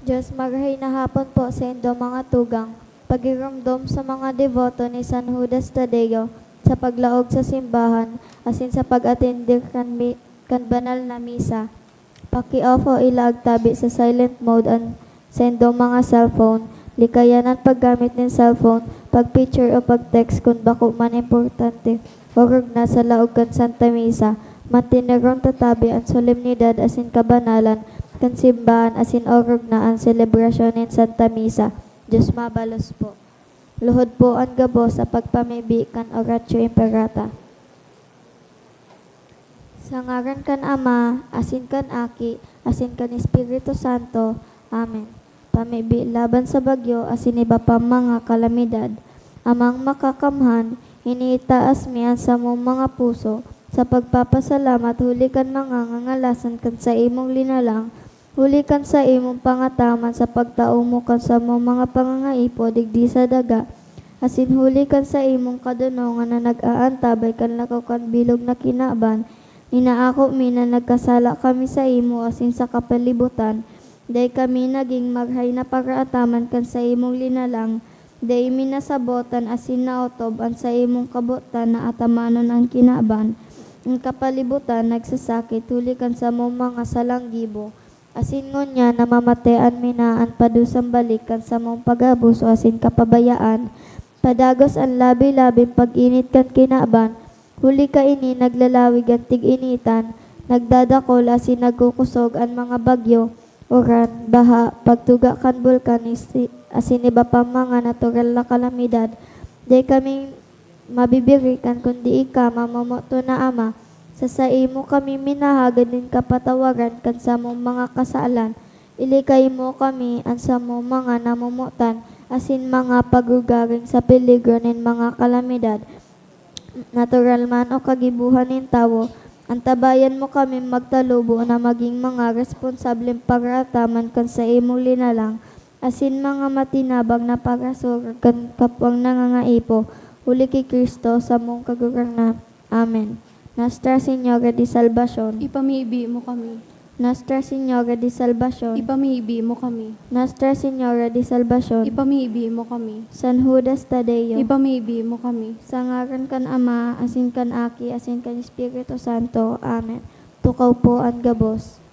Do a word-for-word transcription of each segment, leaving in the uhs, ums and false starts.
Diyos, marahay na hapon po saindo mga tugang. Pagiromdom sa mga deboto ni San Judas Tadeo sa paglaog sa simbahan asin sa pag-atender kan mi-, kan banal na misa. Paki-off o ilaag tabi sa silent mode an saindong mga cellphone. Likayan an paggamit nin cellphone, pag-picture o pag-text kun bako man importante. Orog na sa laog kan Santa Misa, manteneron ta tabi an solemnidad asin kabanalan kan simbahan asin orog na an selebrasyon nin Santa Misa. Diyos mabalos po. Luhod po an gabos sa pagpamibi kan Oratio Imperata. Sa ngaran kan Ama, asin kan Aki, asin kan Espiritu Santo. Amen. Pamibi laban sa bagyo asin iba pang mga kalamidad. Amang Makakamhan, iniitaas mi an samong mga puso sa pagpapasalamat huli kan mga ngangalasan kan saimong linalang, huli kan saimong pangataman sa pagtao mo kan samong mga pangangaipo digdi sa daga, asin huli kan saimong kadonongan na nag-aantabay kan lakaw kan bilog na kinaban. Inaako mi na nagkasala kami saimo asin sa kapalibutan. Dai kami nagin marahay na paraataman kan saimong linalang. Dai mi nasabotan asin naotob an saimong kabotan na atamanon an kinaban. An kapalibutan nagsasakit huli kan samong mga salang gibo. Asin ngunyan namamate an minaan padusang balik kan samong pag-abuso asin kapabayaan. Padagos an labi-labing pag-init kan kinaban, huli kaini naglalawig an tig-initan, nagdadakol asin nagkukosog an mga bagyo, uran, baha, pagtuga kan bulkan, isi-, asin iba pang mga natural na kalamidad. Dai kami mabibirikan kundi ika, mamomoton na Ama. Sa saimo kami minahagad nin kapatawaran kan samong mga kasalan. Ilikay mo kami, an samong mga namomotan, asin mga pagrugaring sa peligro nin mga kalamidad, natural man o kagibohan nin tawo. Antabayan mo kami magtalubo na magin mga responsableng paraataman kan saimong linalang, asin mga matinabang na parasurog kan kapwang nangangaipo, huli ki Cristo, samong Kagurangnan. Amen. Nuestra Señora de Salvacion. Ipamibi mo kami. Nuestra Señora de Salvacion. Ipamibi mo kami. Nuestra Señora de Salvacion. Ipamibi mo kami. San Judas Tadeo. Ipamibi mo kami. Sa ngaran kan Ama, asin kan Aki, asin kan Espiritu Santo. Amen. Tukaw po an gabos.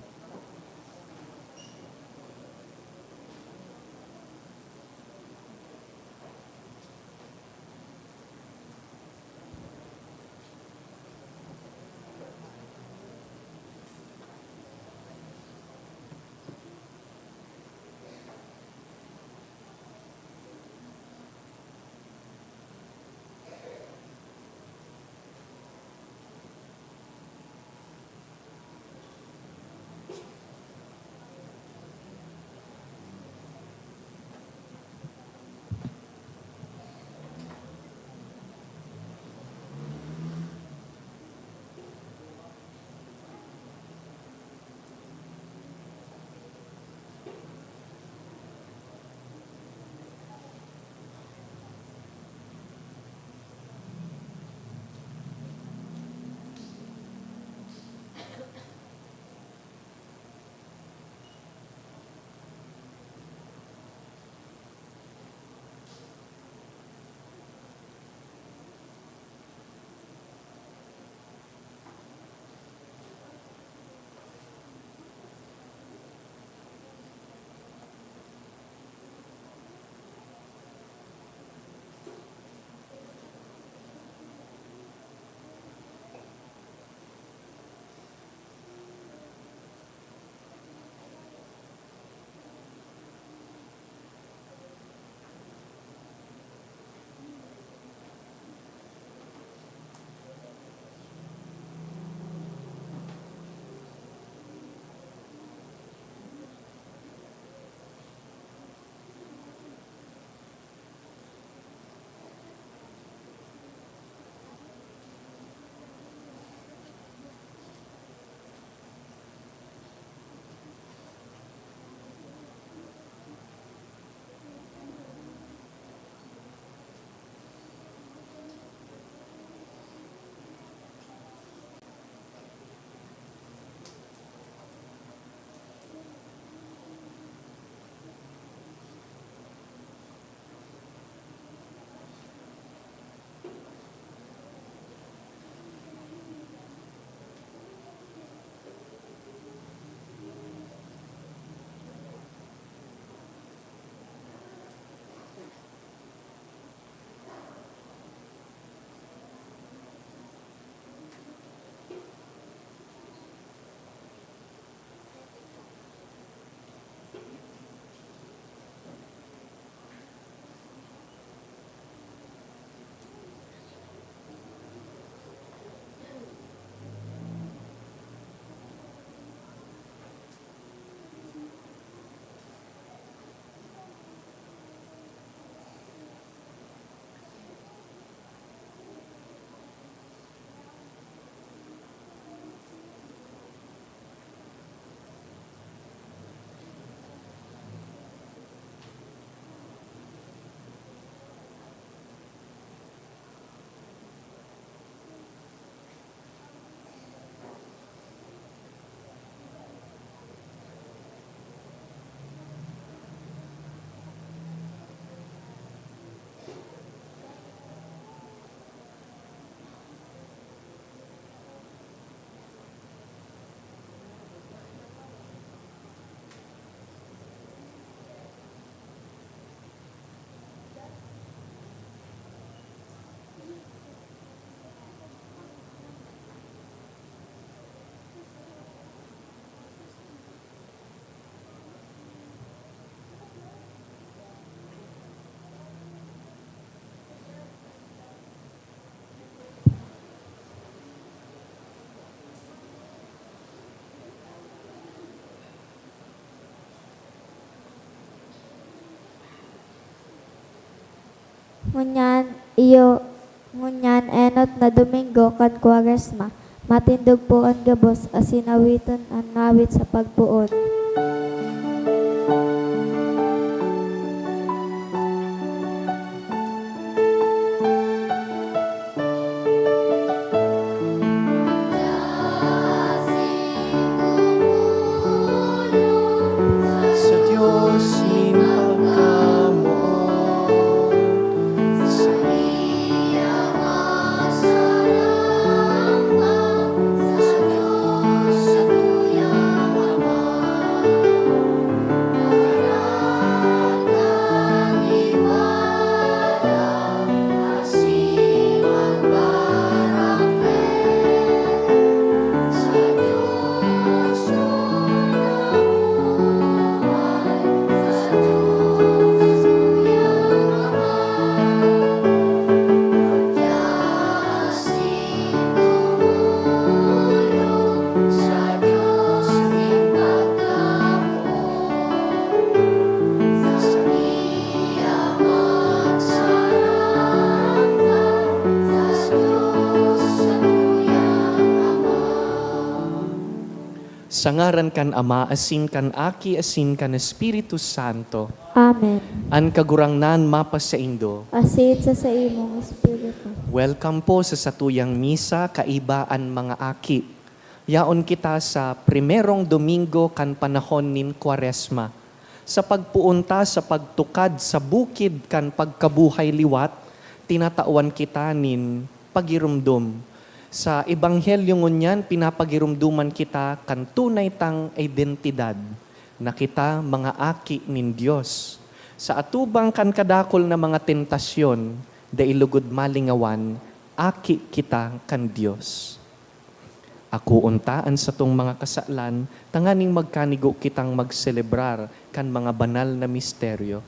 Ngunyan, iyo, ngunyan enot na Domingo kan Kwaresma, matindog poon gabos asin awiton an mawit sa pagpoon. Sa Dios nin pagkamoot, sa iya masarang sa Dios, sa tuyang Ama, magkalat na liwanag. Sa ngaran kan Ama, asin kan Aki, asin kan Espiritu Santo. Amen. An Kagurangnan mapasaindo. Asin sa saimong espiritu. Welcome po sa satuyang misa, kaiba an mga aki. Yaon kita sa primerong Domingo kan panahon nin Kwaresma. Sa pagpoon ta sa pagtukad sa bukid kan pagkabuhay liwat, tinatawan kita nin pagiromdom. Sa Ebanghelyo ngunyan, pinapagiromdoman kita kan tunay tang identidad, na kita mga aki nin Dios. Sa atubang kan kadakul na mga tentasyon, dai lugod malingawan, aki kita kan Dios. Akoon ta an satong mga kasalan tanganing magkanigo kitang magselebrar kan mga banal na misteryo.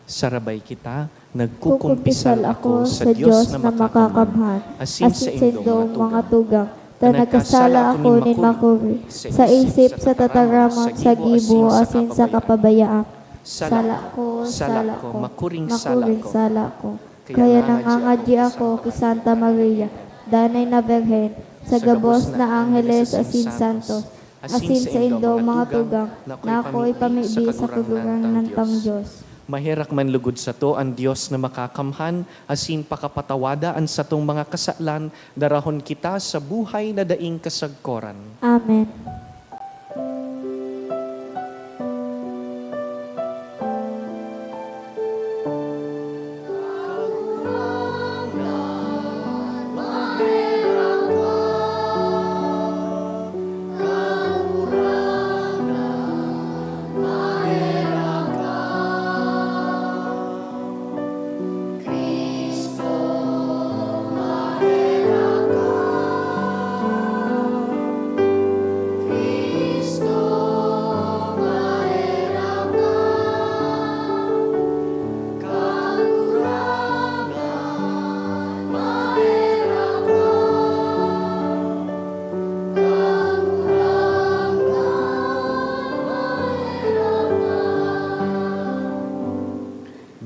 Sarabay kita, nagkukumpisal ako sa Dios na makakamhan, asin saindong mga tugang, ta nagkasala ako nin makuri, sa isip, sa tataramon, sa gibo, asin sa kapabayaan. Sala ko, sala ko, makuring sala ko. Kaya nangangadyi ako ki Santa Maria, danay na Birhen, sa gabos na angheles asin santos, asin saindong mga tugang, na ako ipamibi sa Kagurangnan tang Dios. Maherak man lugod sato an Dios na makakamhan, asin pakapatawada an satong mga kasalan, darahon kita sa buhay na daing kasagkoran. Amen.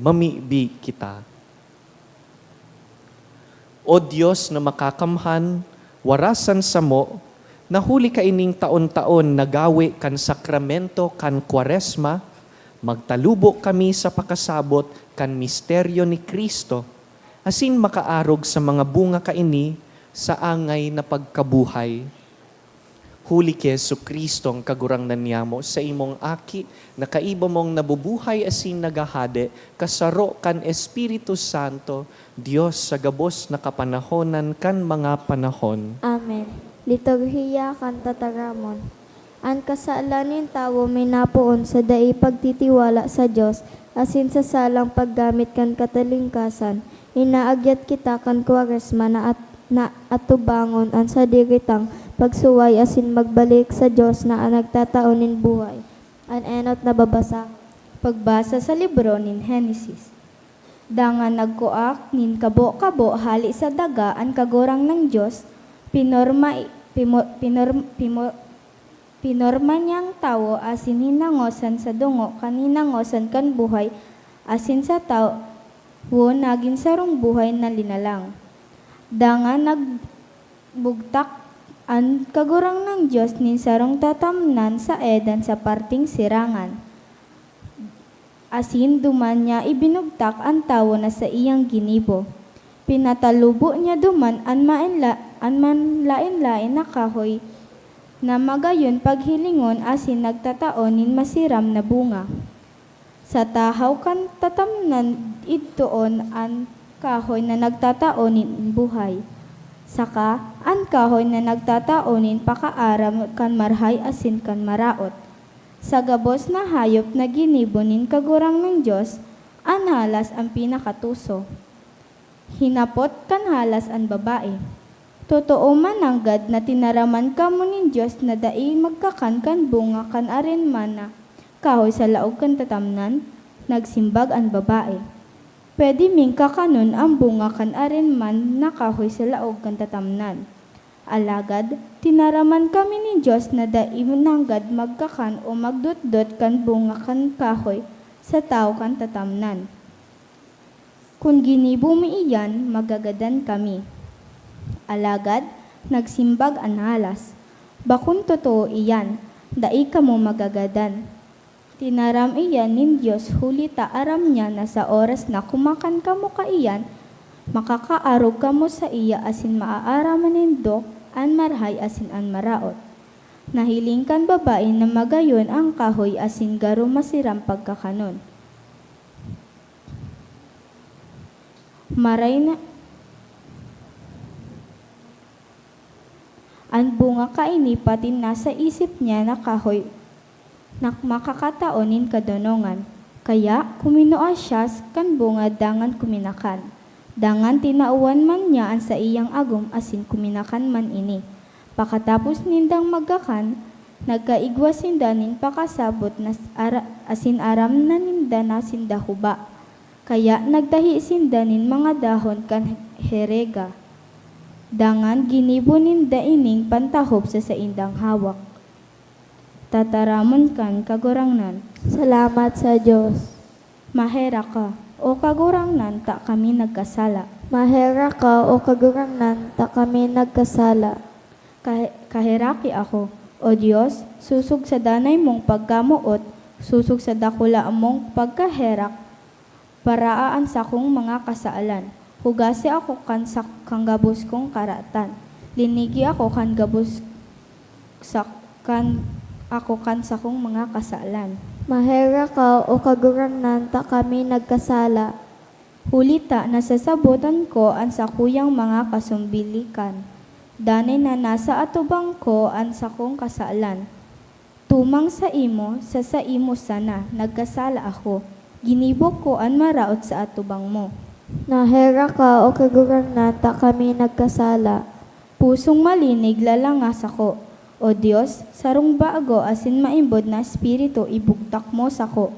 Mamibi kita. O Dios na makakamhan, warasan samo, na huli kaining taon-taon na gawe kan sakramento kan Kwaresma, magtalubo kami sa pakasabot kan misteryo ni Cristo, asin makaarog sa mga bunga kaini sa angay na pagkabuhay. Huli ki Jesu-Cristo, an Kagurangnan niyamo, saimong Aki, na kaiba mong nabubuhay asin naghahade, kasaro kan Espiritu Santo, Dios sa gabos na kapanahonan kan mga panahon. Amen. Liturhiya kan Tataramon. An kasalan nin tawo minapoon sa dai pagtitiwala sa Dios asin sa salang paggamit kan katalingkasan. Inaagyat kita kan Kwaresma na at-, na atubangon an sadiri tang pagsuway asin magbalik sa Dios na an nagtatao nin buhay. An enot na babasahon. Pagbasa sa libro nin Henesis. Dangan nagkuak nin kabo-kabo hale sa daga an Kagurangnan Dios, pinorma, pimo-, pinor-, pimo-, Pinorma niya an tawo asin hinangosan sa dungo kan hinangosan kan buhay, asin sa tawo nagin sarong buhay na linalang. Dangan nagbugtak an Kagurangnan Dios nin sarong tatamnan sa Eden sa parteng sirangan. Asin duman niya ibinugtak an tawo na saiyang ginibo. Pinatalubo niya duman an maenla-, an manlaen-laen na kahoy na magayon paghilingon asin nagtatao nin masiram na bunga. Sa tahaw kan tatamnan idtoon an kahoy na nagtatao nin buhay, saka an kahoy na nagtatao nin pakaaram kan marhay asin kan maraot. Sa gabos na hayop na ginibo nin Kagurangnan Dios, an halas an pinakatuso. Hinapot kan halas an babae, "Totoo man nanggad na tinaraman kamo nin Dios na dai magkakan kan bunga kan arin man na kahoy sa laog kan tatamnan?" Nagsimbag an babae, "Pwede ming kakanon an bunga kan arin man na kahoy sa laog kan tatamnan. Alagad tinaraman kami nin Dios na dai nanggad magkakan o magdotdot kan bunga kan kahoy sa tahaw kan tatamnan. Kun ginibo mi iyan, magagadan kami." Alagad nagsimbag an halas, "Bakong totoo iyan, dai kamo magagadan. Tinaram iyan nin Dios, huli ta aram niya na sa oras na kumakan kamo kaiyan, makakaarog kamo saiya asin maaaraman nindo an marhay asin an maraot." Nahiling kan babae na magayon an kahoy asin garo masiram pagkakanon. Maray na an bunga kaini pati nasa isip niya na kahoy na makakatao nin kadonongan. Kaya kuminua siya kan bunga dangan kuminakan. Dangan tinawan man niya an saiyang agom asin kuminakan man ini. Pakatapos nindang magkakan, nagkaigwa sinda nin pakasabot na s-, ara-, asin aram na ninda na sinda huba. Kaya nagtahi sinda nin mga dahon kan herega. Dangan ginibo ninda ining pantahob sa saindang hawak. Tataramon kan Kagurangnan. Salamat sa Dios. Maherak ka, O Kagurangnan, ta kami nagkasala. Maherak ka, O Kagurangnan, ta kami nagkasala. Kahe-, kaheraki ako, O Dios, sosog sa danay mong pagkamoot, sosog sa dakula mong pagkaherak, paraa an sakong mga kasalan. Hugasi ako kan sak-, kan gabos kong karatan. Linigi ako kan gabos sak-, kan, ako kan sakong mga kasalan. Maherak ka, O Kagurangnan, ta kami nagkasala. Huli ta nasasabotan ko an sakuyang mga kasumbilikan. Danay na nasa atubang ko an sakong kasalan. Tumang saimo, sa saimo sana, nagkasala ako. Ginibo ko an maraot sa atubang mo. Naherak ka, O Kagurangnan, ta kami nagkasala. Pusong malinig lalanga sako. O Dios, sarong bago asin maimbod na espiritu ibugtak mo sako.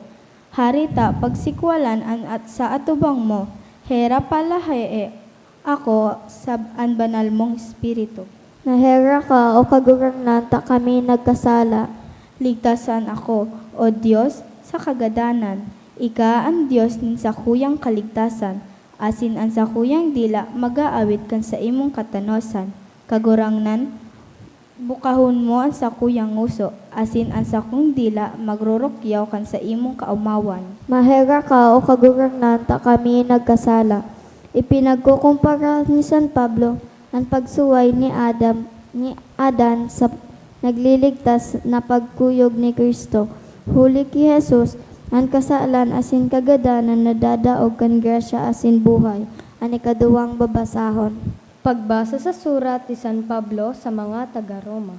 Hare ta pagsikwalan an at sa atubang mo, hera palahee ako sa an banal mong espiritu. Naherak ka, O Kagurangnan, ta kami nagkasala. Ligtasan ako, O Dios, sa kagadanan. Ika an Dios nin sakuyang kaligtasan, asin an sakuyang dila mag-aawit kan saimong katanosan. Kagurangnan, bukahon mo an sakuyang ngoso, asin an sakong dila magrurukyaw kan saimong kaomawan. Maherak ka, O Kagurangnan, ta kami nagkasala. Ipinagkukumpara ni San Pablo an pagsuway ni Adam, ni Adan sa nagliligtas na pagkuyog ni Cristo. Huli ki Jesus, an kasalan asin kagadanan nadadaog kan grasya asin buhay. An ikaduwang babasahon. Pagbasa sa surat ni San Pablo sa mga taga Roma.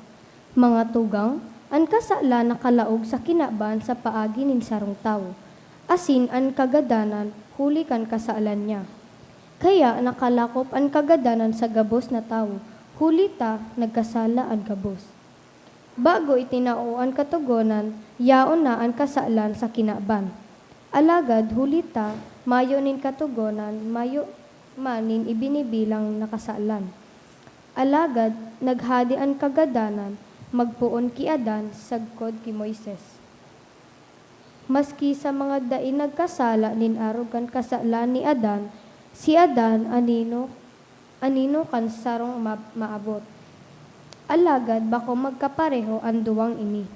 Mga tugang, an kasalan nakalaog sa kinaban sa paagi nin sarong tawo, asin an kagadanan huli kan kasalan niya. Kaya nakalakop an kagadanan sa gabos na tawo, huli ta nagkasala an gabos. Bago itinao an Katogonan, yaon na an kasalan sa kinaban. Alagad huli ta mayo nin Katogonan, mayo man nin ibinibilang na kasalan. Alagad naghade an kagadanan, magpoon ki Adan sagkod ki Moises. Maski sa mga dai nagkasala nin arog kan kasalan ni Adan, si Adan anino, anino kan sarong ma-, maabot. Alagad bako magkapareho an duwang ini.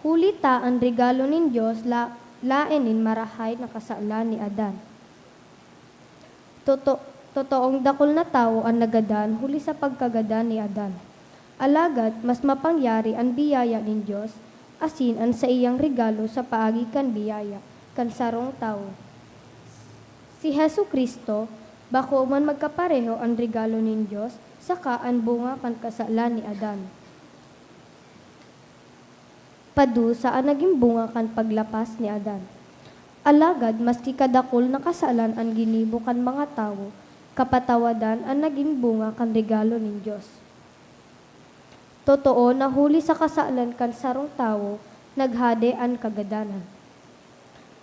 Huli ta an regalo nin Dios la-, laen nin marahay na kasalan ni Adan. Toto-, totoong dakul na tawo an nagadan huli sa pagkagadan ni Adan. Alagad mas mapangyari an biyaya nin Dios asin an saiyang regalo sa paagi kan biyaya kan sarong tawo. Si Jesu-Cristo bako man magkapareho an regalo nin Dios saka an bunga kan kasalan ni Adan. Padusa an nagin bunga kan paglapas ni Adan. Alagad maski kadakul na kasalan an ginibo kan mga tawo, kapatawadan an nagin bunga kan regalo nin Dios. Totoo na huli sa kasalan kan sarong tawo, naghade an kagadanan.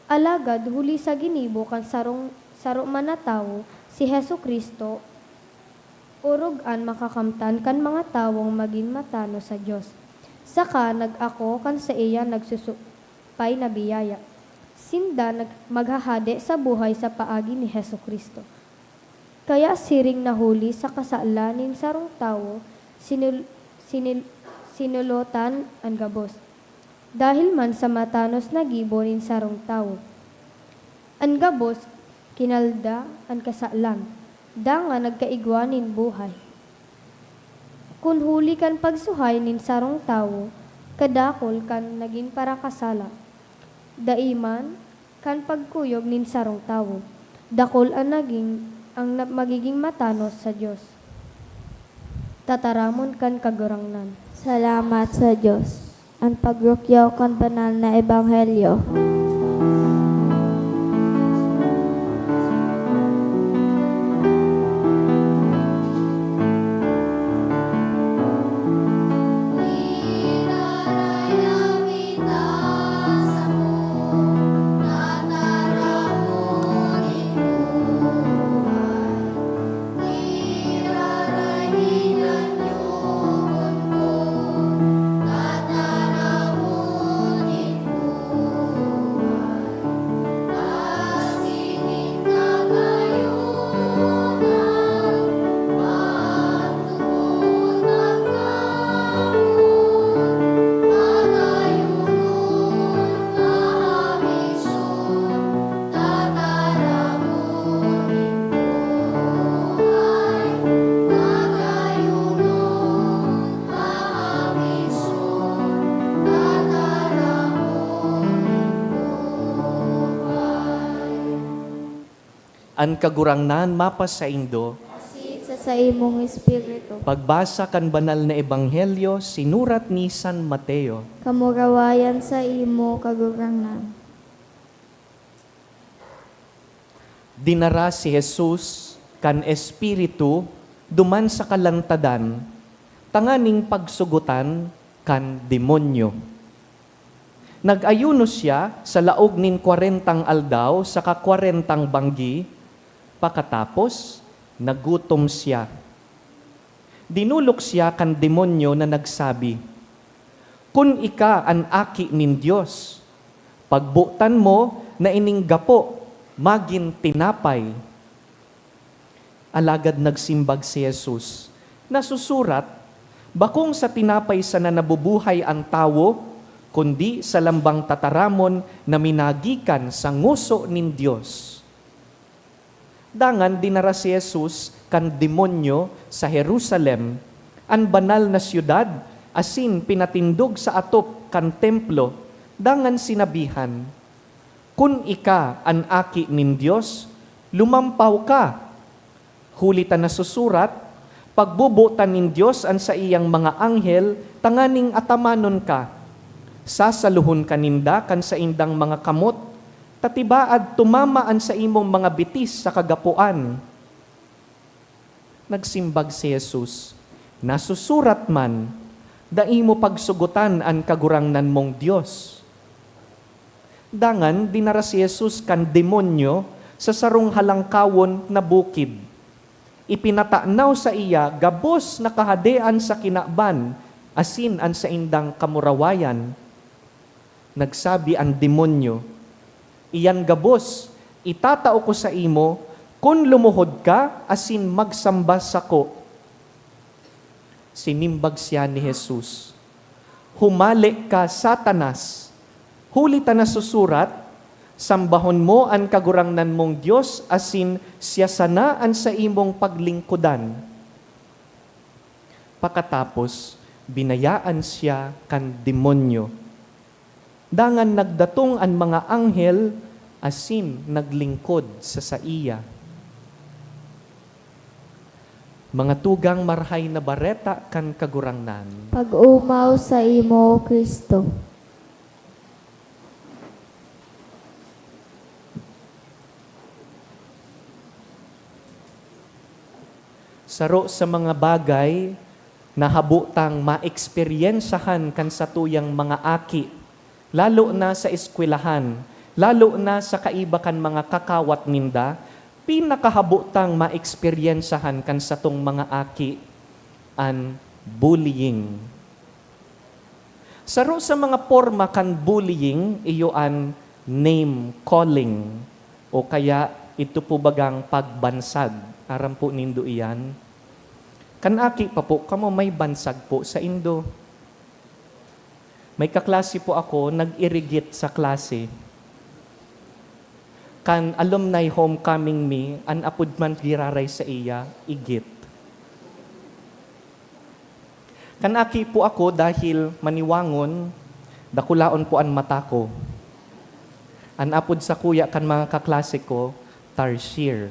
Alagad huli sa ginibo kan sarong, saro man na tawo, si Jesu-Cristo, orog an makakamtan kan mga tawong magin matanos sa Dios, saka nag-ako kan saiya nagsusupay na biyaya. Sinda nag-, maghahade sa buhay sa paagi ni Jesu-Cristo. Kaya siring na huli sa kasalan nin sarong tawo, sinul-, sinil-, sinulotan an gabos. Dahil man sa matanos na gibo nin sarong tawo, an gabos kinalda an kasalan, dangan nagkaigwa nin buhay. Kun huli kan pagsuhay nin sarong tawo, kadakul kan nagin parakasala, dai man kan pagkuyog nin sarong tawo, dakul an naging, ang na-, magiging matanos sa Dios. Tataramon kan Kagurangnan. Salamat sa Dios. An pagrukyaw kan banal na ebanghelyo. An Kagurangnan mapasaindo. Asin sa saimong espiritu. Pagbasa kan Banal na Ebanghelyo sinurat ni San Mateo. Kamurawayan saimo, Kagurangnan. Dinara si Jesus kan Espiritu duman sa kalantadan tanganing pagsugotan kan demonyo. Nag-ayuno siya sa laog nin kwarentang aldaw saka kwarentang banggi, pakatapos, nagutom siya. Dinolok siya kan demonyo na nagsabi, "Kun ika an Aki nin Dios, pagbotan mo na ining gapo magin tinapay." Alagad nagsimbag si Jesus, "Nasusurat, 'Bakong sa tinapay sana nabubuhay an tawo, kundi sa lambang tataramon na minagikan sa ngoso nin Dios.'" Dangan dinara si Jesus kan demonyo sa Jerusalem, an banal na syudad, asin pinatindog sa atop kan Templo, dangan sinabihan, "Kun ika an Aki nin Dios, lumampaw ka! Huli ta nasusurat, 'Pagbobotan nin Dios an saiyang mga anghel tanganing atamanon ka. Sasalohon ka ninda kan saindang mga kamot, ta tibaad tumama an saimong mga bitis sa kagapoan.'" Nagsimbag si Jesus, "Nasusurat man, 'Dai mo pagsugotan an Kagurangnan mong Dios.'" Dangan dinara si Jesus kan demonyo sa sarong halangkawon na bukid. Ipinatanaw saiya gabos na kahadean sa kinaban, asin an saindang kamurawayan. Nagsabi an demonyo, "Iyan gabos, itatao ko saimo, kun lumuhod ka asin magsamba sako." Sinimbag siya ni Jesus, "Humale ka, Satanas! Huli ta nasusurat, 'Sambahon mo an Kagurangnan mong Dios asin siya sana an saimong paglingkodan.'" Pakatapos, binayaan siya kan demonyo. Dangan nagdatong an mga anghel asin naglingkod sa saiya. Mga tugang, Marahay na Bareta kan Kagurangnan. Pag-omaw saimo, Cristo. Saro sa mga bagay na habo tang maeksperiyensahan kan satuyang mga aki, lalo na sa eskwelahan, lalo na sa kaiba kan mga kakawat ninda, pinakahabo tang maeksperiyensahan kan satong mga aki, an bullying. Saro sa mga porma kan bullying iyo an name calling, o kaya ito po bagang pagbansag. Aram po nindo iyan? Kan aki pa po kamo, may bansag po saindo. May kaklase po ako, nag-irigit sa klase. Kan alumni homecoming mi, an apod man giraray saiya, Igit. Kan aki po ako, dahil maniwangon, dakulaon po an mata ko. An apod sakuya kan mga kaklase ko, Tarsier.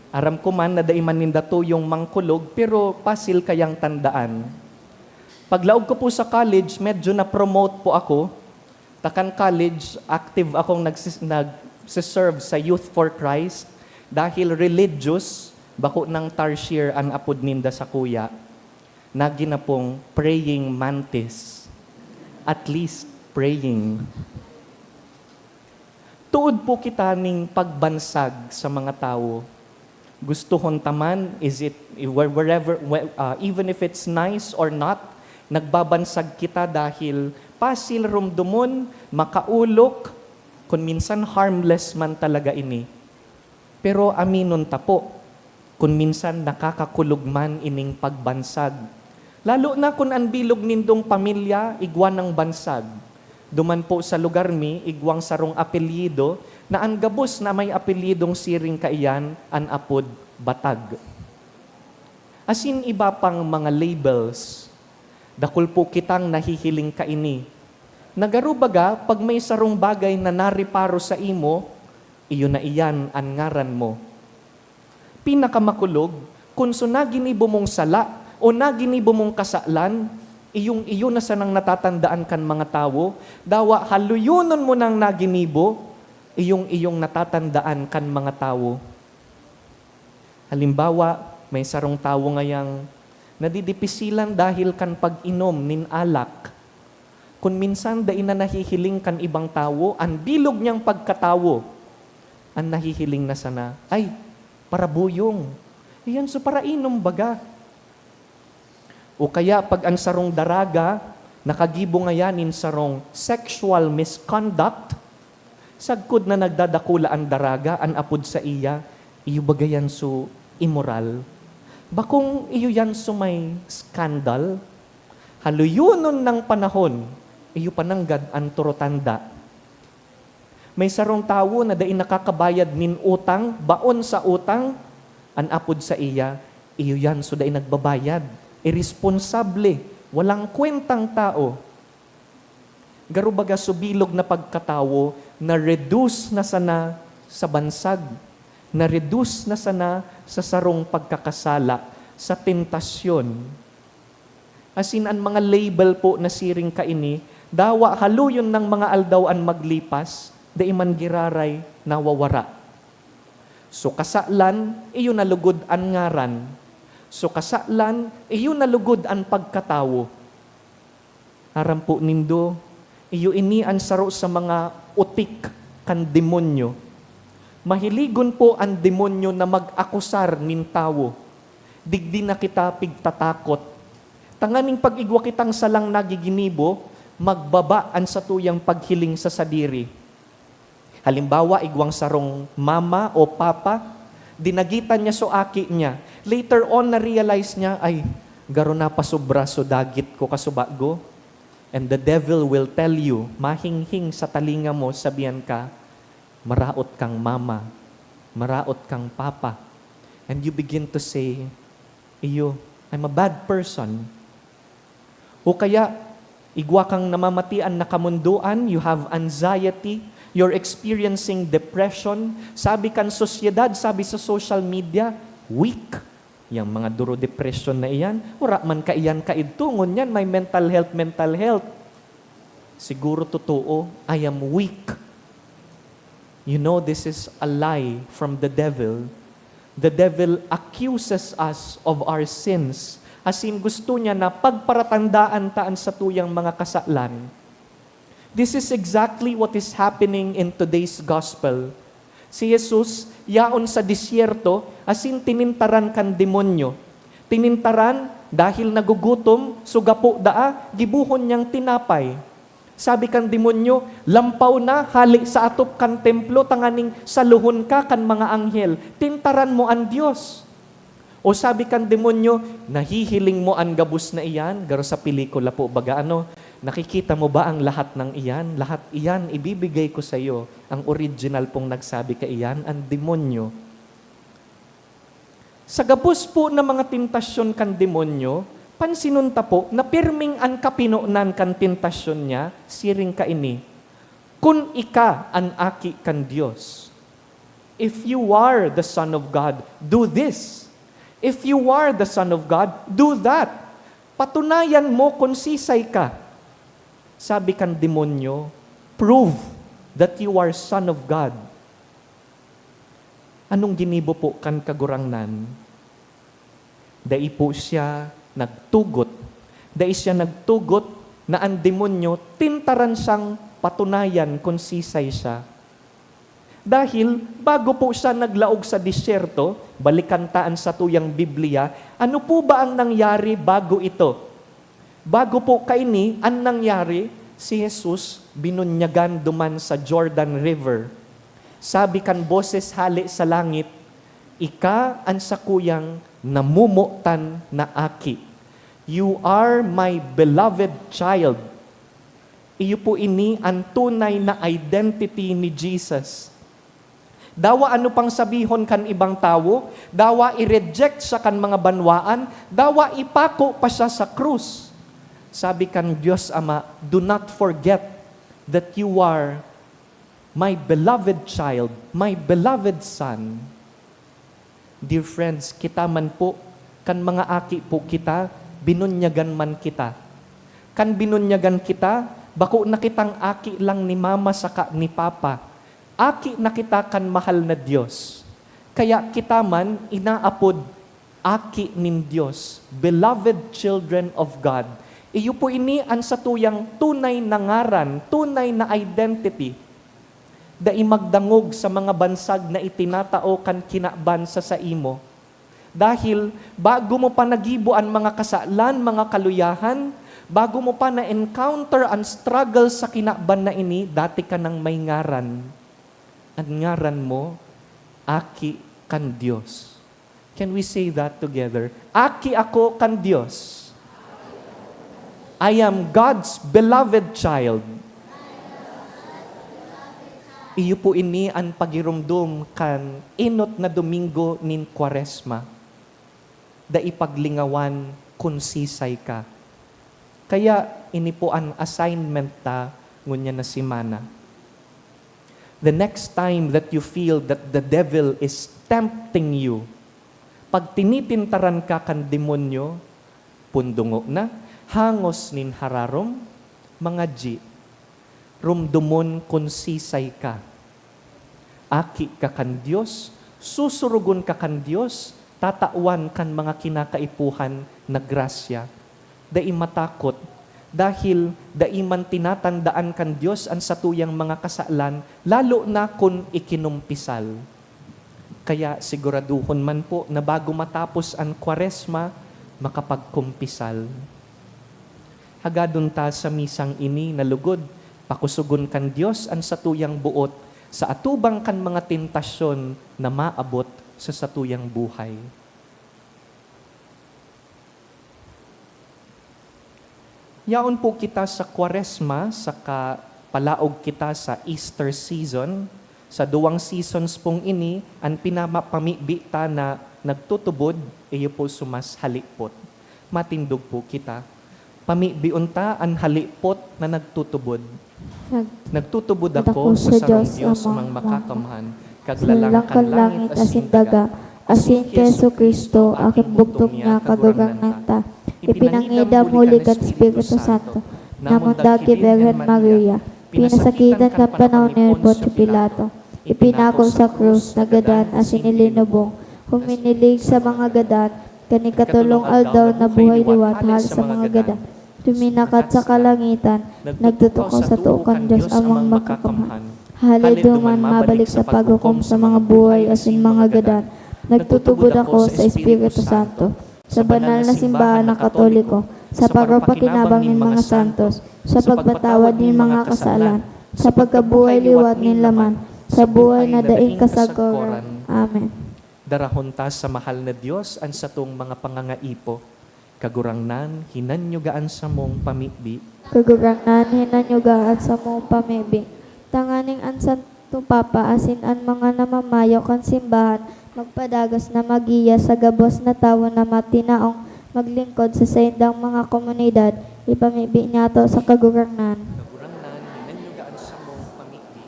Aram ko man na dai man ninda tuyong mangkulog, pero pasil kayang tandaan. Paglaog ko po sa college, medyo na-promote po ako. Ta kan college, active akong nagsis-, nagse-serve sa Youth for Christ. Dahil religious, bako nang Tarsier an apod ninda sakuya. Nagin na pong praying mantis. At least, praying. Tuod po kita ning pagbansag sa mga tawo. Gustohon ta man, is it where-, wherever, whe-, ah, even if it's nice or not, nagbabansag kita dahil pasil rumdomon, makaolok, kun minsan harmless man talaga ini. Pero aminon ta po, kun minsan nakakakulog man ining pagbansag. Lalo na kun an bilog nindong pamilya igwa nang bansag. Duman po sa lugar mi, igwang sarong apelyido na an gabos na may apelyidong siring kaiyan an apod Batag. Asin iba pang mga labels. Dakul po kitang nahihiling kaini. Na garo baga, pag may sarong bagay na nareparo sa imo, iyo na iyan an ngaran mo. Pinakamakulog, kun so naginibo mong sala o naginibo mong kasalan, iyong iyo na sanang natatandaan kan mga tawo, dawa haluyonon mo nang naginibo, iyong iyong natatandaan kan mga tawo. Halimbawa, may sarong tawo ngayang nadidipisilan dahil kan pag-inom nin alak. Kun minsan dai na nahihiling kan ibang tawo an bilog niyang pagkatawo, an nahihiling na sana, "Ay, parabuyong. Iyan so parainom baga." O kaya pag an sarong daraga nakagibo ngayan nin sarong sexual misconduct, sagkod na nagdadakula an daraga, an apod saiya, "Iyo baga yan so imoral? Bakong iyo yan so may scandal?" Haluyonon nang panahon, iyo pa nanggad an turotanda. May sarong tawo na dai nakakabayad nin utang, baon sa utang, an apod saiya, "Iyo yan so dai nagbabayad, iresponsable, walang kwentang tao." Garo baga so bilog na pagkatawo na-reduce na sana sa bansag, na-reduce na sana sa sarong pagkakasala, sa tentasyon. Asin an mga label po na siring kaini, dawa haluyon nang mga aldaw an maglipas, dai man giraray nawawara. So kasalan, iyo na lugod an ngaran. So kasalan, iyo na lugod an pagkatawo. Aram po nindo, iyo ini an saro sa mga otik kan demonyo. Mahiligon po an demonyo na mag-akusar nin tawo. Digdi na kita pigtatakot. Tanganing pag-igwa kitang salang nagiginibo, magbaba an satuyang paghiling sa sadiri. Halimbawa, igwang sarong mama o papa, dinagitan niya so aki niya. Later on, na-realize niya, "Ay, garo na pasobra so dagit ko kasubago." And the devil will tell you, mahinghing sa talinga mo, sabihan ka, "Maraot kang mama, maraot kang papa." And you begin to say, "Iyo, I'm a bad person." O kaya, igwa kang namamatian na kamundoan, you have anxiety, you're experiencing depression. Sabi kan sosyedad, sabi sa social media, "Weak." Yang mga duro depression na iyan, wala man kaiyan kaidto, ngunyan may mental health, mental health. Siguro totoo, "I am weak." You know, this is a lie from the devil. The devil accuses us of our sins. Asin gusto niya na pagparatandaan ta an satuyang mga kasalan. This is exactly what is happening in today's gospel. Si Jesus, yaon sa disyerto, asin tinintaran kan demonyo. Tinintaran dahil nagugutom, so gapo daa, gibohon niyang tinapay. Sabi kan demonyo, "Lampaw na, hale sa atop kan templo tanganing salohon ka kan mga anghel. Tintaran mo an Dios." O sabi kan demonyo, "Nahihiling mo an gabos na iyan?" Garo sa pelikula po, baga ano, "Nakikita mo ba ang lahat ng iyan? Lahat iyan ibibigay ko sa iyo." Ang original pong nagsabi kaiyan, ang demonyo. Sa gabos po na mga tentasyon kan demonyo, pansinon ta po na pirming an kapinonan kan tentasyon niya, siring kaini, "Kun ika an Aki kan Dios, if you are the Son of God, do this. If you are the Son of God, do that. Patunayan mo kun sisay ka." Sabi kan demonyo, "Prove that you are Son of God." Anong ginibo po kan Kagurangnan? Dai po siya nagtugot. Dai siya nagtugot na an demonyo tintaran siyang patunayan kun sisay siya. Dahil bago po siya naglaog sa disyerto, balikan ta an satuyang Biblia, ano po ba ang nangyari bago ito? Bago po kaini an nangyari, si Jesus binunyagan duman sa Jordan River. Sabi kan boses hale sa langit, "Ika an sakuyang namomotan na Aki. You are my beloved child." Iyo po ini an tunay na identity ni Jesus. Dawa ano pang sabihon kan ibang tawo, dawa i-reject siya kan mga banwaan, dawa ipako pa siya sa krus. Sabi kan Dios Ama, "Do not forget that you are my beloved child, my beloved son." Dear friends, kita man po, kan mga aki po kita, binunyagan man kita. Kan binunyagan kita, bako na kitang aki lang ni mama saka ni papa. Aki na kita kan mahal na Dios. Kaya kita man inaapod aki nin Dios, beloved children of God. Iyo po ini an satuyang tunay na ngaran, tunay na identity. Dai magdangog sa mga bansag na itinatao kan kinaban sa saimo. Dahil bago mo pa nagibo an mga kasalan, mga kaluyahan, bago mo pa na-encounter an struggle sa kinaban na ini, dati ka nang may ngaran. An ngaran mo, Aki kan Dios. Can we say that together? Aki ako kan Dios. I am God's beloved child. Iyo po ini an pagiromdom kan enot na domingo nin Kwaresma. Dai paglingawan kun sisay ka. Kaya ini po an assignment ta ngunyan na semana. The next time that you feel that the devil is tempting you, pag tinitintaran ka kan demonyo, pundungo na, hangos nin hararom, mangadyi. Romdomon kun sisay ka. Aki ka kan Dios, susurugon ka kan Dios, tatawan kan mga kinakaipuhan na grasya. Dai matakot, dahil dai man tinatandaan kan Dios an satuyang mga kasalan, lalo na kun ikinumpisal. Kaya siguraduhon man po na bago matapos an Kwaresma, makapagkumpisal. Agadon ta sa misang ini na lugod, pakusogon kan Dios an satuyang boot sa atubang kan mga tentasyon na maabot sa satuyang buhay. Yaon po kita sa Kwaresma, saka palaog kita sa Easter season. Sa duwang seasons pong ini, an pinamapamibi ta na nagtutubod, iyo po sumas halipot. Matindog po kita. Pamibion ta an halipot na nagtutubod. Nag- Nagtutubod ako sa sarong Diyos, Amang Makakamhan, Kaglalang kan langit asin daga, asin ki Jesu-Cristo, aking bugtong niya, Kagurangnan ta. Ipinangidam huli kan Espiritu Santo, namundag ki Birhen Maria, pinasakitan kan panahon ni Poncio Pilato, ipinako sa krus, nagadan asin ilinubong, huminilig sa mga gadan, kan ikatolong aldaw nabuhay liwat hale sa mga gadan. Duminakat sa kalangitan, nagtutukaw sa too kan Dios Amang Makakamhan. Hale duman mabalik sa paghukom sa mga buhay asin mga gadan. Nagtutubod ako sa Espiritu Santo, sa banal na simbahan na Katoliko, sa pagpapakinabang nin mga santos, sa pagpatawad nin mga kasalan, sa pagkabuhay liwat nin laman, sa buhay na daing kasagoran. Amen. Darahon ta sa mahal na Dios an satong mga pangangaipo. Kagurangnan, hinanyuga an samong pamibi. Kagurangnan, hinanyuga an samong pamibi. Tanganing an Santo Papa asin an mga namamayo kan simbahan magpadagos na maggiya sa gabos na tawo na matinaong maglingkod sa saindang mga komunidad, ipamibi niyato sa Kagurangnan. Kagurangnan, hinanyuga an samong pamibi.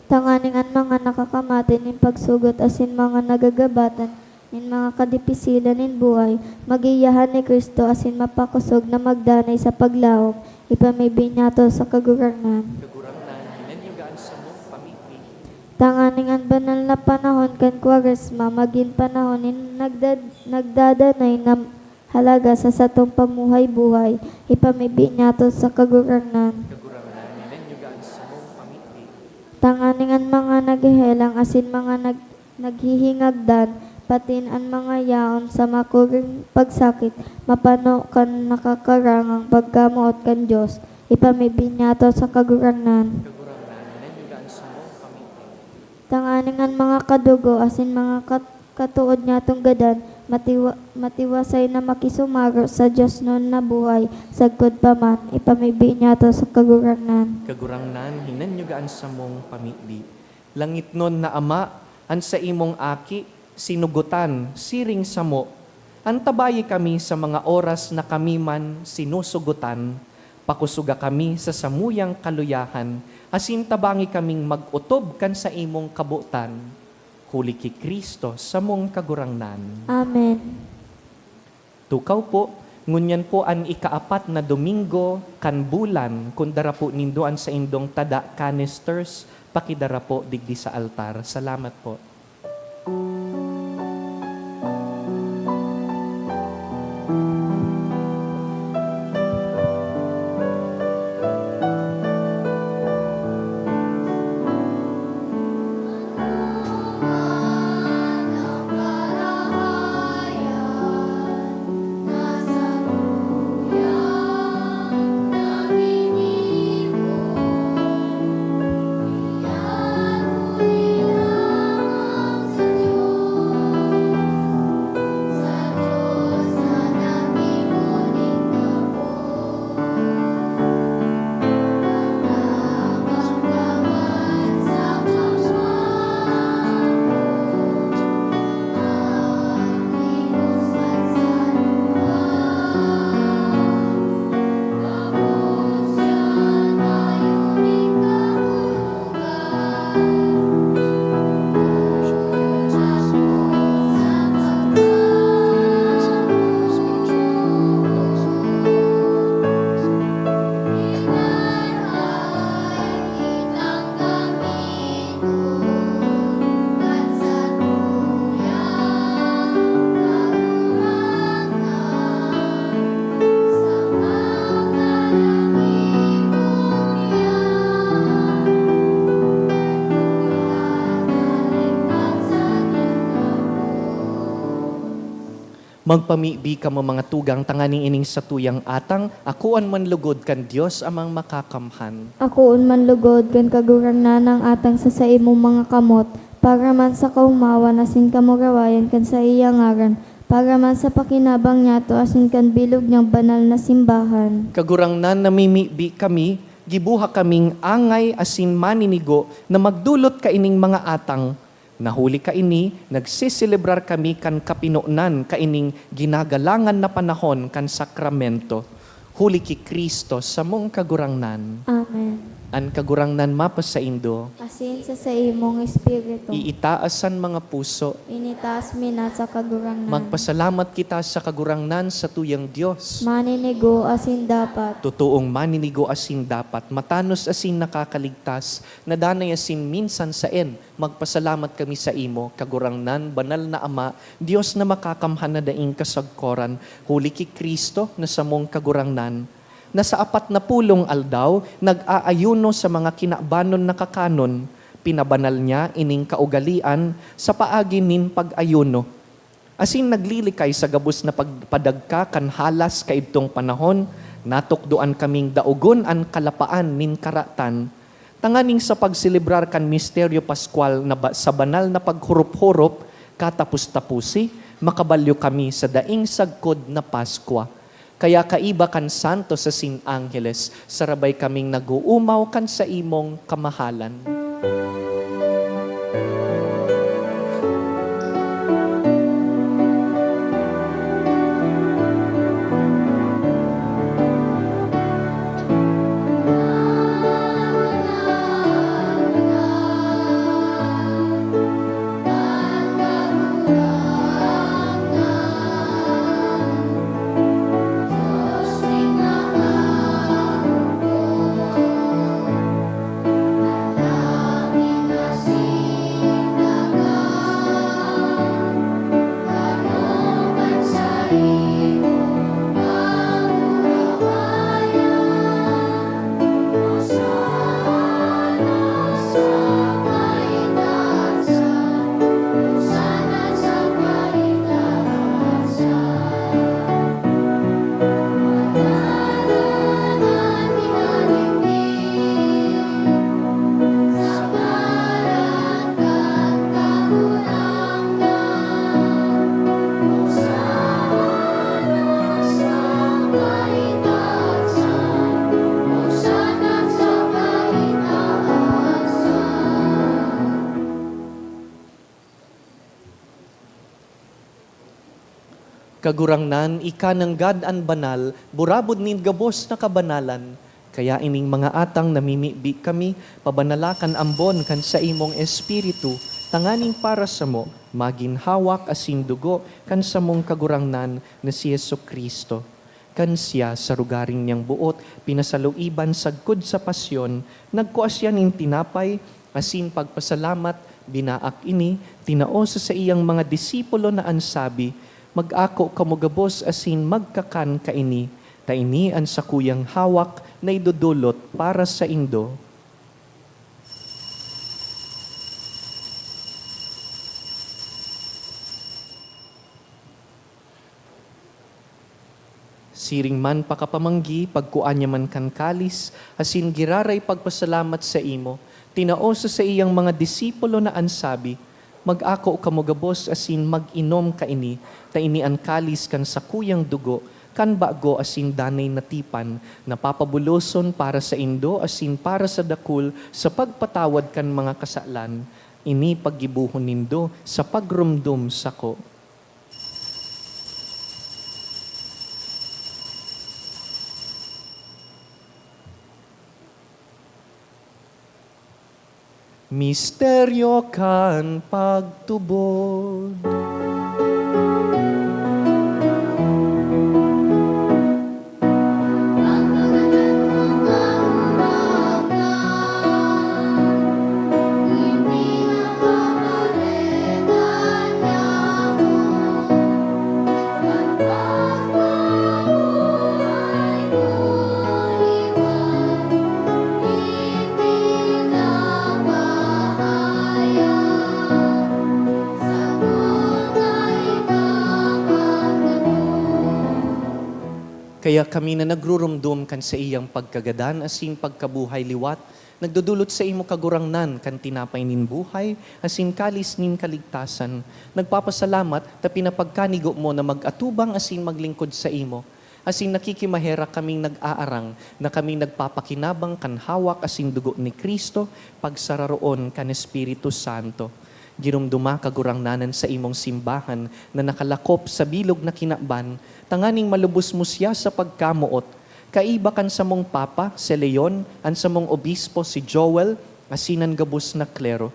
Tanganing an mga nakakamate nin pagsugot asin mga nagagabatan nin mga kadipisilan nin buhay, magiyahan ni Cristo asin mapakosog na magdanay sa paglaom, ipamibi niyato sa Kagurangnan. Kagurangnan, hinanyuga an samong pamibi. Tanganing an banal na panahon kan Kwaresma magin panahon nin nagdad-, nagdadanay na halaga sa satong pamuhay-buhay, ipamibi niyato sa Kagurangnan. Kagurangnan, hinanyuga an samong pamibi. Tanganing an mga naghehelang asin mga nag-, naghihingagdan, patin an mga yaon sa makuring pagsakit, mapano kan nakakarangang pagkamoot kan Dios, ipamibi niyato sa Kagurangnan. Kagurangnan, hinanyuga an samong pamibi. Tanganing an mga kadugo asin mga kat-, katood niyatong gadan, matiwa-, matiwasay na makisumaro sa diosnon na buhay, sagkod pa man, ipamibi niyato sa Kagurangnan. Kagurangnan, hinanyuga an samong pamibi. Langitnon na Ama, an saimong Aki, sinugotan, siring samo, antabayi kami sa mga oras na kami man sinusugotan, pakusoga kami sa samuyang kaluyahan, asin tabangi kaming mag-otob kan saimong kabotan. Huli ki Cristo, samong Kagurangnan. Amen. Tukaw po, ngunyan po an ikaapat na Domingo kan bulan, kun dara po nindo an saindong tada canisters, pakidara po digdi sa altar. Salamat po. Magpamibi kamo, mga tugang, tanganing ining satuyang atang akoon man lugod kan Dios Amang Makakamhan. Akoon man lugod kan Kagurangnan ang atang sa saimong mga kamot, para man sa kaomawan asin kamurawayan kan saiyang ngaran, para man sa pakinabang niyato asin kan bilog niyang banal na simbahan. Kagurangnan, namimibi kami, gibuha kaming angay asin maninigo na magdolot kaining mga atang. Na huli kaini, nagseselebrar kami kan kapinonan kaining ginagalangan na panahon kan sakramento, huli ki Cristo, samong Kagurangnan. Amen. An Kagurangnan mapasaindo. Asin sa saimong espiritu. Iitaas an mga puso. Initaas mi na sa Kagurangnan. Magpasalamat kita sa Kagurangnan, satuyang Dios. Maninigo asin dapat. Totoong maninigo asin dapat, matanos asin nakakaligtas, na danay asin minsan saen, magpasalamat kami saimo, Kagurangnan, Banal na Ama, Dios na makakamhan na daing kasagkoran, huli ki Cristo na samong Kagurangnan, na sa apat na pulong aldaw nag-aayuno sa mga kinabanon na kakanon. Pinabanal niya ining kaugalean sa paagi nin pag-ayuno. Asin naglilikay sa gabos na pagpadagka kan halas kaidtong panahon, natukdoan kaming daogon an kalapaan nin karatan, tanganing sa pagselebrar kan misteryo paskwal na ba-, sa banal na paghurop-hurop, katapos-taposi, makabalyo kami sa daing sagkod na Paskwa. Kaya kaiba kan santos asin angheles, sarabay kaming nag-oomaw kan saimong kamahalan. Kagurangnan, ika nanggad an banal, burabod nin gabos na kabanalan. Kaya ining mga atang namimibi kami, pabanala kan ambon kan saimong Espiritu, tanganing para samo magin hawak asin dugo kan samong Kagurangnan na si Jesu-Cristo. Kan siya, sa rogaring niyang boot, pinasaluiban sagkod sa pasyon, nagkua siya nin tinapay, asin pagpasalamat, binaak ini, tinao sa saiyang mga disipulo na an sabi, "Mag-ako kamo gabos asin magkakan kaini, ta ini an sakuyang hawak na idodolot para saindo." Siring man pakapamanggi, pagkua niya man kan kalis, asin giraray pagpasalamat saimo, tinao sa saiyang mga disipulo na an sabi, "Mag-ako kamo gabos asin mag-inom kaini, ta ini an kalis kan sakuyang dugo, kan bago asin danay na tipan, na papabuloson para saindo asin para sa dakul sa pagpatawad kan mga kasalan. Ini paggibohon nindo sa pagromdom sako." Misteryo kan pagtubod. Kaya kami na nagrurumdom kan saiyang pagkagadan asin pagkabuhay liwat, nagdodolot saimo, Kagurangnan, kan tinapay nin buhay asin kalis nin kaligtasan. Nagpapasalamat ta pinapagkanigo mo na mag-atubang asin maglingkod saimo. Asin nakikimaherak kaming nag-aarang na kami nagpapakinabang kan hawak asin dugo ni Cristo, pagsararoon kan Espiritu Santo. Giromdoma, Kagurangnan, an saimong simbahan na nakalakop sa bilog na kinaban, tanganing malubos mo siya sa pagkamoot, kaiba kan samong Papa, si Leon, an samong Obispo, si Joel, asin an gabos na klero.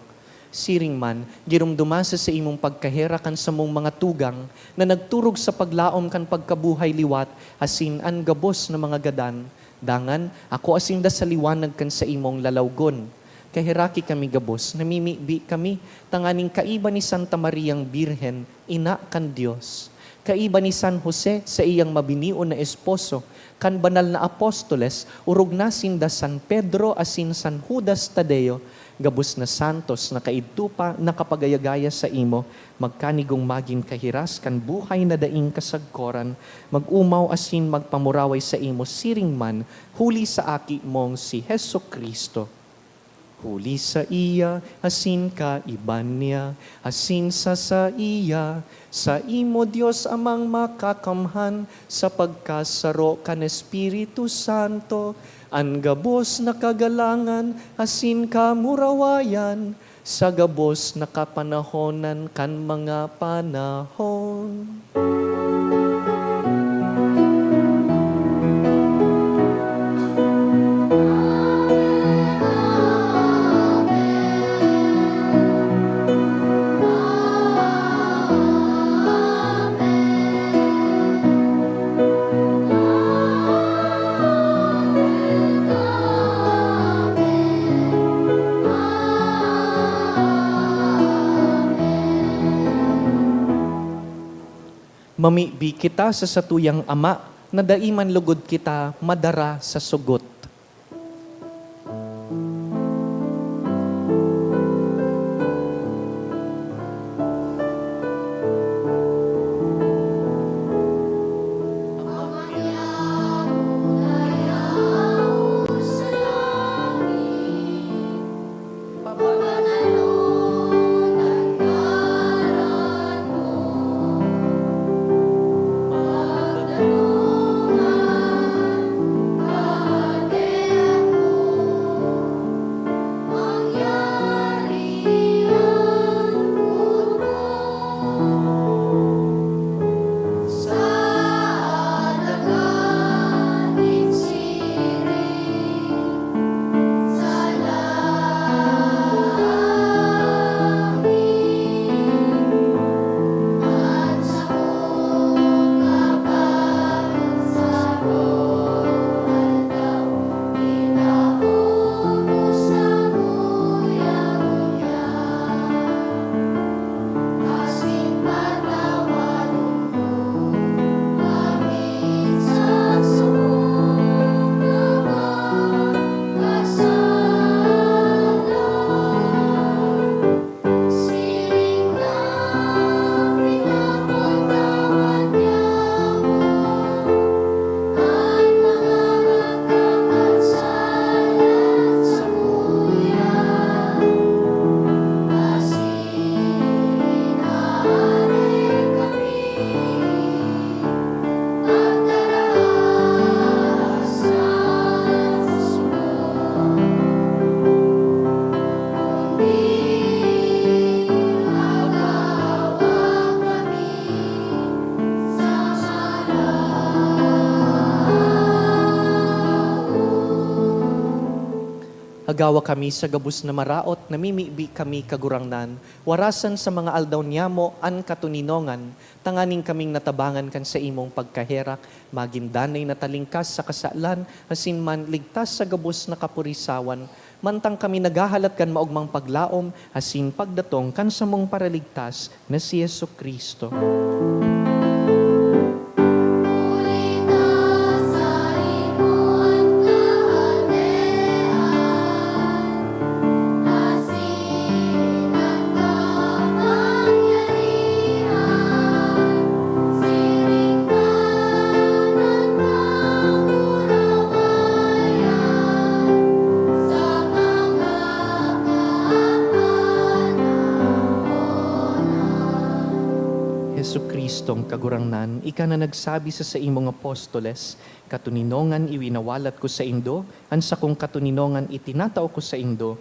Siring man, giromdoma sa saimong pagkaherak an samong mga tugang na nagturog sa paglaom kan pagkabuhay liwat asin an gabos na mga gadan. Dangan, akoa sinda sa liwanag kan saimong lalawgon. Kaheraki kami gabos, namimibi kami, tanganing kaiba ni Santa Mariang Birhen, Ina kan Dios, kaiba ni San Jose, saiyang mabinion na esposo, kan banal na apostoles, orog na sinda San Pedro asin San Judas Tadeo, gabos na santos na kaidto pa nakapagayagaya saimo, magkanigong magin kahiras kan buhay na daing kasagkoran, mag-omaw asin magpamuraway saimo siring man, huli sa Aki mong si Jesu-Cristo. Huli saiya, asin kaiba niya, asin sa saiya, saimo, Dios Amang Makakamhan, sa pagkasaro kan Espiritu Santo, an gabos na kagalangan asin kamurawayan, sa gabos na kapanahonan kan mga panahon. Mamibi kita sa satuyang Ama, na dai man lugod kita madara sa sugot. Hagawa kami sa gabos na maraot, namimibi kami, Kagurangnan, warasan sa mga aldaw niyamo an katoninongan, tanganing kaming natabangan kan saimong pagkaherak, magin danay na talingkas sa kasalan, asin man ligtas sa gabos na kapurisawan, mantang kami naghahalat kan maogmang paglaom asin pagdatong kan samong Paraligtas na si Jesu-Cristo. Kagurangnan, ika na nagsabi sa saimong apostoles, "Katoninongan iwinawalat ko saindo, an sakong katoninongan itinatao ko saindo."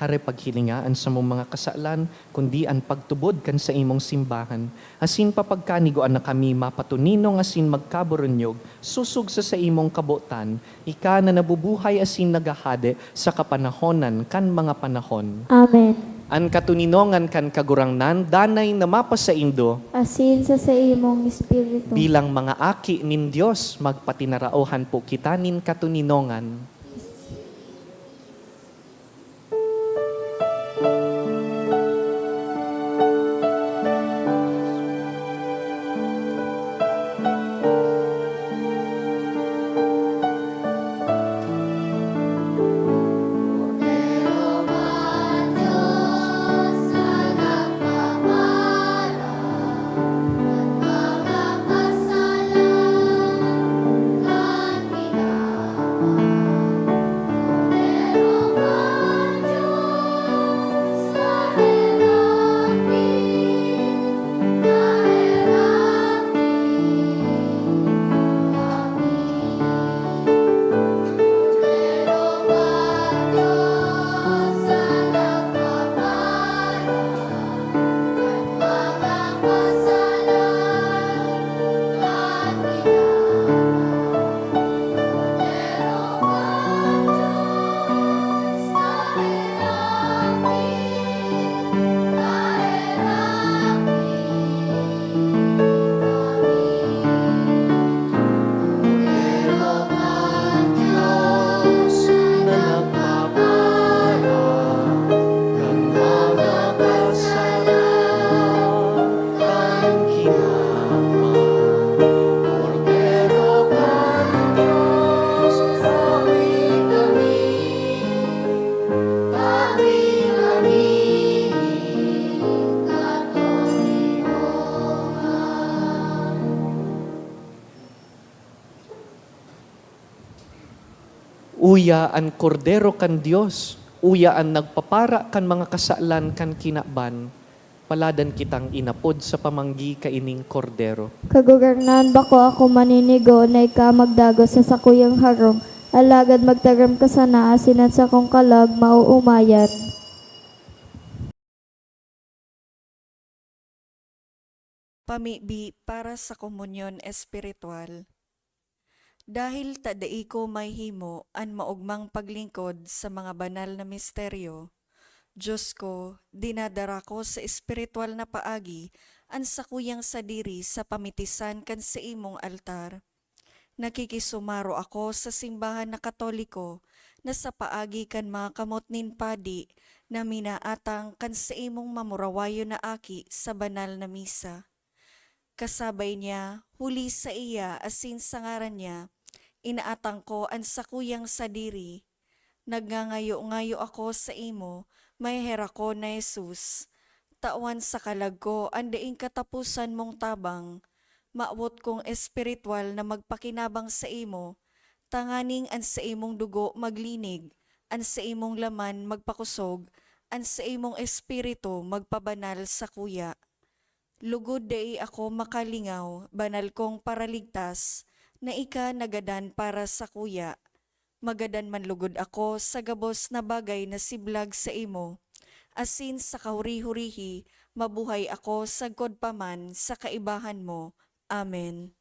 Hare paghilinga an samong mga kasalan, kundi an pagtubod kan saimong simbahan, asin papagkanigoan na kami mapatoninong asin magkaburunyog, sosog sa saimong kabotan, ika na nabubuhay asin naghahade sa kapanahonan kan mga panahon. Amen. An katoninongan kan Kagurangnan danay na mapasaindo. Asin sa saimong espiritu. Bilang mga aki nin Dios, magpatinaraohan po kita nin katoninongan. Uya an Kordero kan Dios, uya an nagpapara kan mga kasalan kan kinaban. Paladan kitang inapod sa pamanggi kaining Kordero. Kagurangnan, bako ako maninigo na ika magdagos sa sakuyang harong, alagad magtaram ka sana asin an sakong kalag maoomayan. Pamibi para sa komunyon espiritual. Dahil ta dai ko mahihimo an maogmang paglingkod sa mga banal na misteryo, Diyos ko, dinadara ko sa espiritual na paagi an sakuyang sadiri sa pamitisan kan saimong altar. Nakikisumaro ako sa simbahan na Katoliko na sa paagi kan mga kamot nin padi na minaatang kan saimong mamurawayon na aki sa banal na misa. Kasabay niya, huli saiya asin sa ngaran niya, inaatang ko an sakuyang sadiri. Nagngangayo-ngayo ako saimo, maheherakon na Jesus. Tawan sa kalag ko an daing kataposan mong tabang. Mawot kong espiritual na magpakinabang saimo, tanganing an saimong dugo maglinig, an saimong laman magpakosog, an saimong espiritu magpabanal sakuya. Lugod dai ako makalingaw, banal kong Paraligtas, na ika nagadan para sakuya. Magadan man lugod ako sa gabos na bagay na siblag saimo, asin sa kahuri-hurihi mabuhay ako sagkod pa man sa kaibahan mo. Amen.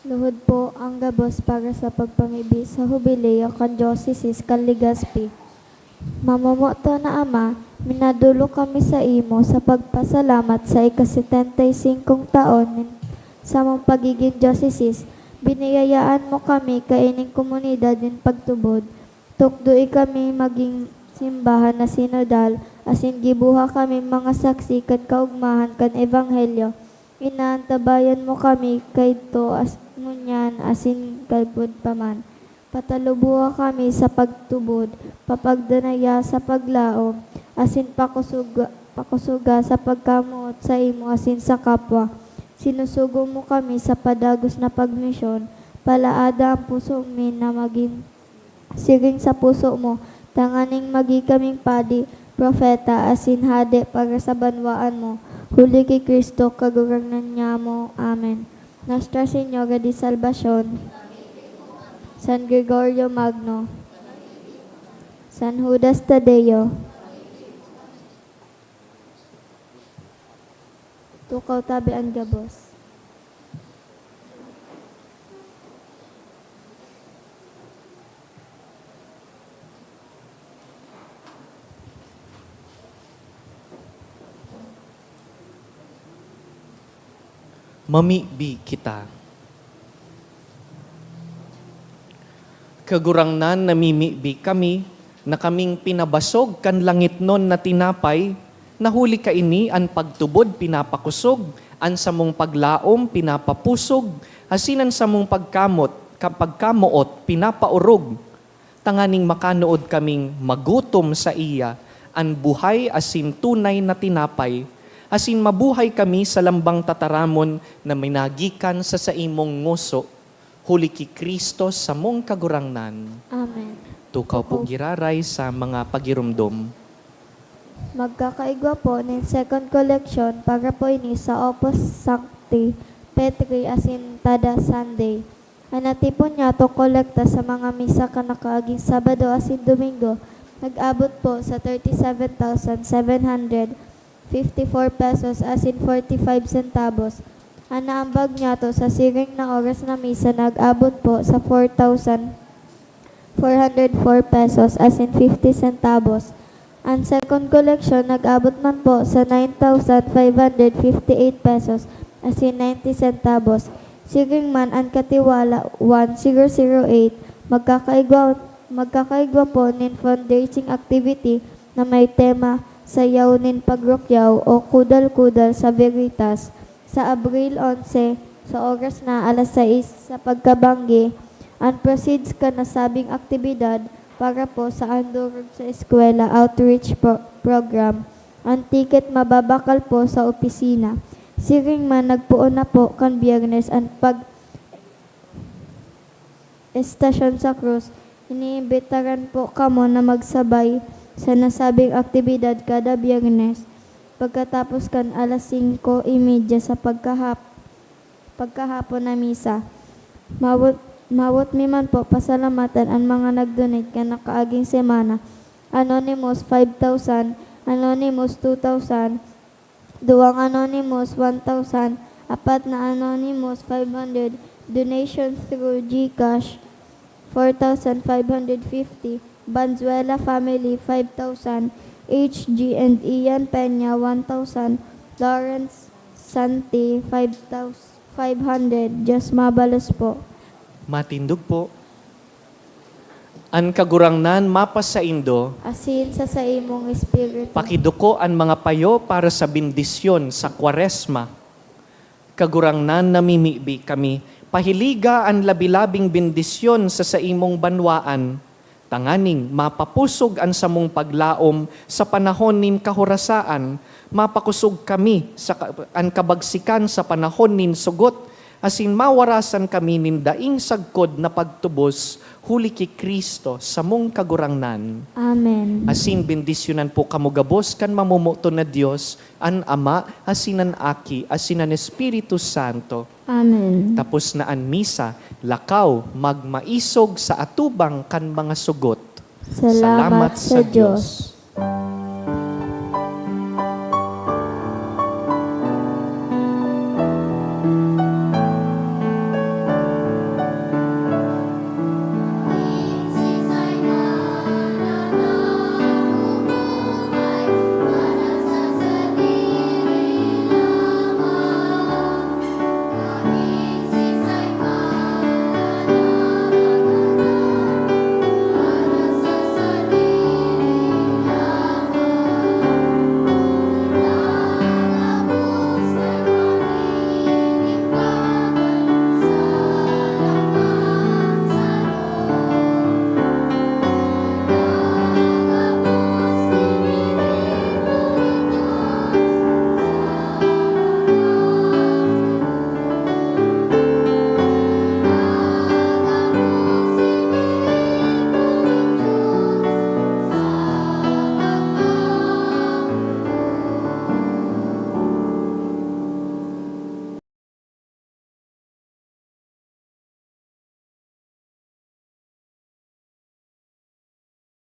Luhod po ang gabos para sa pagpamibi sa Hubileo kan Dioceses kan Legazpi. Mamomoton na Ama, minadolok kami saimo sa pagpasalamat sa ika-setenta y singkong taon nin samong pagigin dioceses. Biniyayaan mo kami kaining komunidad nin pagtubod. Tukdoe kami magin simbahan na sinodal, asin giboha kami mga saksi kan kaogmahan kan Ebanghelyo. Inaantabayan mo kami kaidto as-, ngunyan asin kalpad pa man. Pataluboha kami sa pagtubod, papagdanaya sa paglaom, asin pakusuga, pakusuga sa pagkamoot saimo asin sa kapwa. Sinusugo mo kami sa padagos na pagmisyon, palaada an puso mi na magin siring sa puso mo, tanganing magi kaming padi, propeta, asin hade para sa banwaan mo, huli ki Cristo, Kagurangnan nyamo. Amen. Nuestra Señora de Salvacion, San Gregorio Magno, San Judas Tadeo. Tukaw tabi an gabos. Mamibi kita. Kagurangnan, namimibi kami na kaming pinabasog kan langitnon na tinapay, na huli kaini an pagtubod pinapakosog, an samong paglaom pinapapusog, asin an samong pagkamot, ka-, pagkamoot pinapaorog, tanganing makanood kaming magutom saiya an buhay asin tunay na tinapay, asin mabuhay kami sa lambang tataramon na minagikan sa saimong ngoso, huli ki Cristo samong Kagurangnan. Amen. Tukaw po giraray sa mga pagiromdom. Magkakaigwa po nin second collection para po ini sa Opus Sancti, Petri asin Tada Sunday. An natipon niyatong kolekta sa mga misa kan nakaaging Sabado asin Domingo nag-abot po sa thirty-seven thousand seven hundred fifty-four pesos asin forty-five centavos. An naambag niyato sa siring na oras na misa nag-abot po sa four thousand four hundred four pesos asin fifty centavos. An second collection nag-abot man po sa nine thousand five hundred fifty-eight pesos asin ninety centavos. Siring man an Katiwala one zero zero eight, magkakaigwa, magkakaigwa po nin fundraising activity na may tema, Sayaw nin Pagrukyaw o Kudal-kudal sa Veritas. Sa Abril onse, sa oras na alas sais sa pagkabanggi, an proceeds kan nasabing aktibidad para po sa Andurog sa Eskwela Outreach Pro-, Program. An ticket mababakal po sa opisina. Siring man, nagpoon na po kan Biyernes an pag-, estasyon sa krus. Iniimbitaran po kamo na magsabay sa nasabing aktibidad kada Biyernes, pagkatapos kan alas singko y media sa pagkahap-, pagkahapon na misa. Mawot, mawot mi man po pasalamatan an mga nag-donate kan nakaaging semana. Anonymous, five thousand. Anonymous, two thousand. Duwang anonymous, one thousand. Apat na anonymous, five hundred. Donation through GCash, four thousand five hundred fifty. Banzuela family, five thousand. H G and Ian Peña, one thousand. Lawrence Santi, five thousand five hundred. Diyos mabalos po. Matindog po. An Kagurangnan mapasaindo. Asin sa saimong espiritu. Pakiduko an mga payo para sa bendisyon sa Kwaresma. Kagurangnan, namimibi kami, pahiliga an labi-labing bendisyon sa saimong banwaan, tanganing mapapusog an samong paglaom sa panahon nin kahorasaan, mapakosog kami sa ka-, an kabagsikan sa panahon nin sugot, asin mawarasan kami nin daing sagkod na pagtubos, huli ki Cristo, samong Kagurangnan. Amen. Asin bendisyonan po kamo gabos kan mamomoton na Dios, an Ama, asin an Aki, asin an Espiritu Santo. Amen. Tapos na an misa, lakaw, magmaisog sa atubang kan mga sugot. Salamat sa Dios.